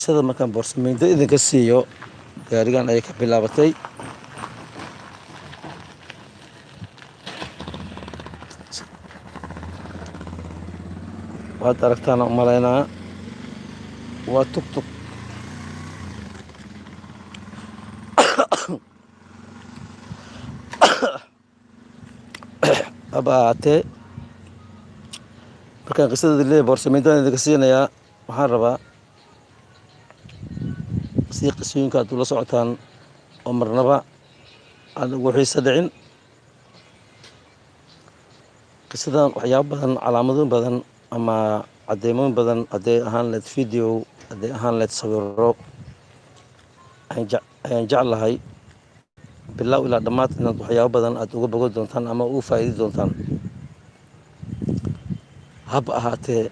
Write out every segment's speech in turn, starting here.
Qisada markaan boorsamiinta idinka siiyo, gaarigan ayay ka bilaabatay. Waad aragtaan u malaynaa, waa tugtug. Haba ahaatee, markaan qisadada leeyahay boorsamiintaan idinka siinayaa, waxaan rabaa si qisooyinka aad ula socotaan oo marnaba aan ugu xiisa dhicin. Qisadan waxyaabo badan, calaamadooyin badan ama caddeymooyin badan, hadday ahaan lahayd video, hadday ahaan lahayd sawiro, ayaan jeclahay bilow ilaa dhammaad inaad waxyaabo badan aad uga bogan doontaan ama uga faa'iidi doontaan. Haba ahaatee,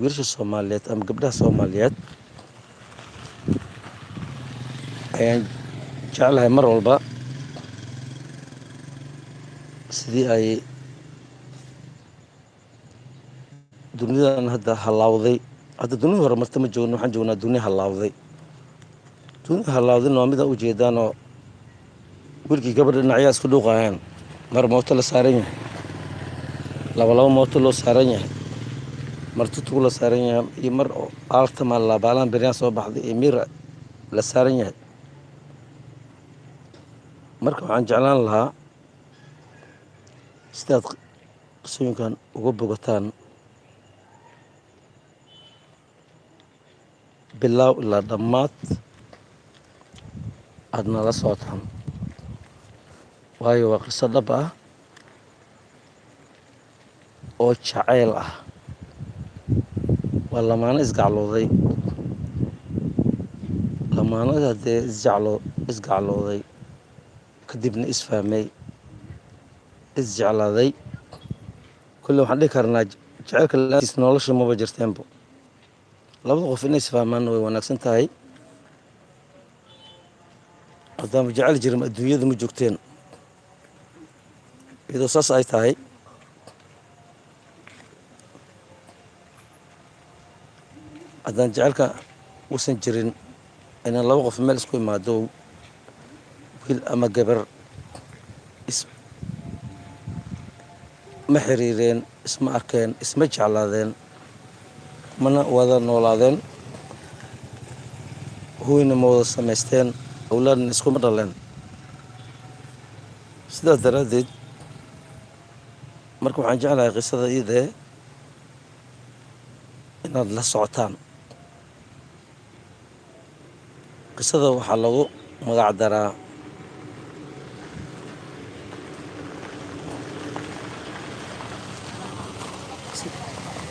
wiilasha Soomaaliyeed ama gabdhaha Soomaaliyeed ayaan jeclahay mar walba sidii ay dunidan hadda halaawday. Hadda dunida hore marta ma joogno, waxaan joognaa dunia halaawday. Dunia halaawdayna waa midaan ujeedaanoo wiilkii gabadha dhinacyaa isku dhuuqayaan. Mar mooto la saaran yahay, laba laba mooto loo saaran yahay, mar tutug la saaran yahay, iyo mar aaltama laabaalaan beryaan soo baxday iyo mira la saaran yahay. Marka waxaan jeclaan lahaa sidaad qisooyinkan uga bogataan bilaaw ilaa dhammaad aada nala socotaan, waayo waa qiso dhab ah oo jacayl ah. Waa lamaano isgaclooday, lamaanada haddee isgaclooday, kadibna isfahmay, isjeclaaday. Kulle waxaan dhihi karnaa jaceylka la'aantiis nolosha maba jirteenbo. Labada qof inay isfahmaanna way wanaagsan tahay. Haddaanba jecel jirin, adduunyada ma joogteen. Iyadoo saas ay tahay, haddaan jecelka uusan jirin, inaan laba qof meel isku imaado, wiil ama gabar, is ma xiriireen, isma arkeen, isma jeclaadeen, mana wada noolaadeen, hoyna ma wada samaysteen, awlaadna iskuma dhaleen. Sidaas daraaddeed marka waxaan jeclahay qisada iyadee inaad la socotaan. Qisada waxaa lagu magac daraa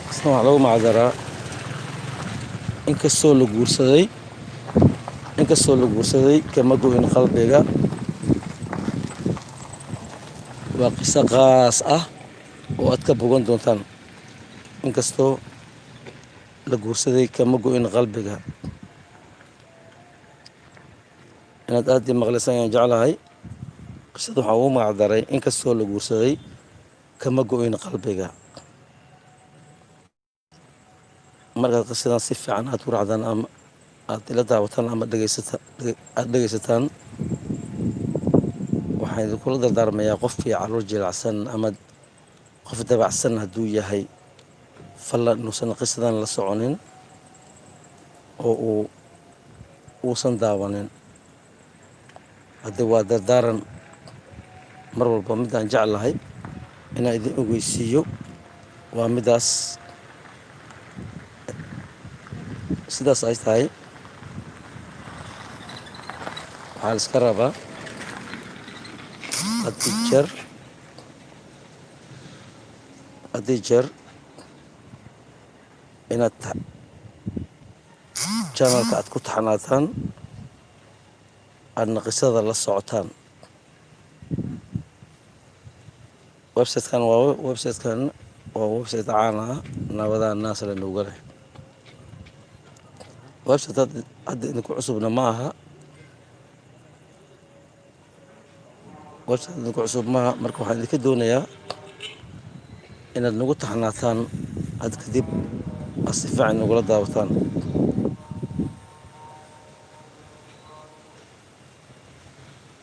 qisada waxaa lagu magac daraa inkastoo la guursaday, inkastoo la guursaday kama go'in qalbiga. Waa qiso qaas ah oo aad ka bogan doontaan. Inkastoo la guursaday kama go'in qalbiga. Inaad aad ii maqlaysaan ayaan jeclahay. Qisada waxaan ugu magac daray inkastoo la guursaday kama go'in qalbiga. Markaad qisadan si fiican aad ku raacdaan ama aad ila daawataan ama aada dhegaysataan, waxaan idinkula dardaarmayaa qofkii caruur jilicsan ama qof dabacsan hadduu yahay, falla inuusan qisadan la soconin oo uusan daawanin. Hadde waa dardaaran mar walba midaan jeclahay inaan idin ogeysiiyo, waa midaas. Sidaas ay tahay, waxaa la iska rabaa haddii jeer inaad channelka aad ku taxnaataan, aadna qisada la socotaan. Websitekan waa website caan ah, nabadaa naas la nuuga leh. Website hadda idinku cusubna ma aha, website idinku cusub maaha. Marka waxaan idinka doonayaa inaad nagu taxnaataan, had kadib aad si fiican nagula daawataan.